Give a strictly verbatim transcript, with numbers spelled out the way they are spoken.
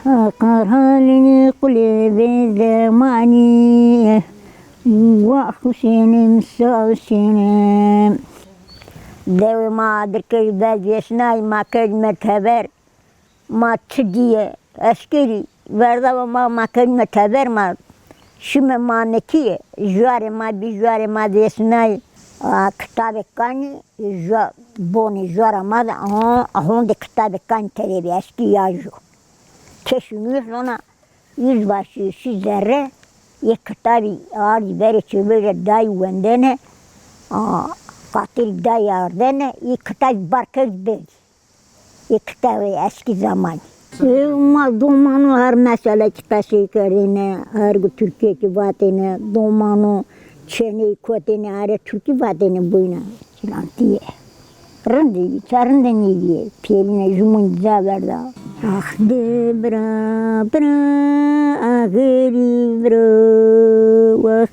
Qarhalî qulê vê zemanî, wa Husênim sawsênim. Dewê ma adirkej ber vêsnayî, ma kej me teber. Ma çi dîye? Eskerî verdawa ma, ma kewme teber, ma şime Mamekîye. Juarê ma bî, juarê ma vêsnayî. A, kitabê kanî, ju-, bonê juara ma de, a, honde kitabê kanî tede bî, eskî ya ju. Keşî nû zona, yüzbaşı şu zerre, yê kitabî ardî verê çêverî dayî wendene, a, qatirî dayî ardene, yê kitabî bar kerd berdî. Ê kitabê eskî zamanî. Ê, ma domano her meselekî qesey kerdêne, her gu Tirkîyekî vatêne, domano çêneyî kotêne, are Tirkî vatêne boyna. Çilantîye. Rindê bî, ça rinde nêbîye. Pêrîne jumûn ca verda. Ax de bira, bira, axirî bira.